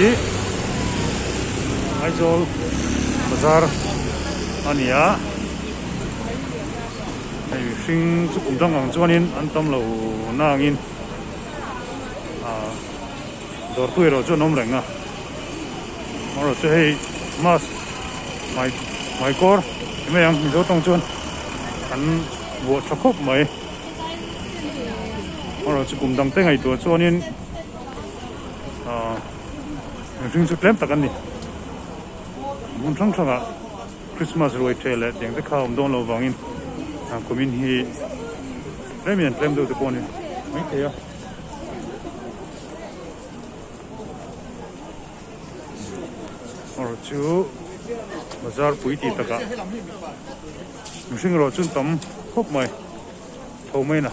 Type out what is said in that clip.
hi Aizawl bazar a ni a, hei mihring chu kum dang ang chuanin an tam lo nangin ahh dawrtu erawh chu an awm reng a, amaherawh chu hei mask hmai hmaikawr ti mai ang mizo tawng chuan an vuah tha khawp mai. Amaherawh chu kum dang te ngaihtuah chuanin ahh mihring chu tlem tak an ni. Hmun hrang hrangah Christmas ruai ṭheh leh tiang te kha a awm dawn loh vangin kumin hi tlemin an tlem deuh te pawh a ni maithei a. Amaherawh chu bazar pui tih takah mihring erawh chu an tam khawp mai tho mai na.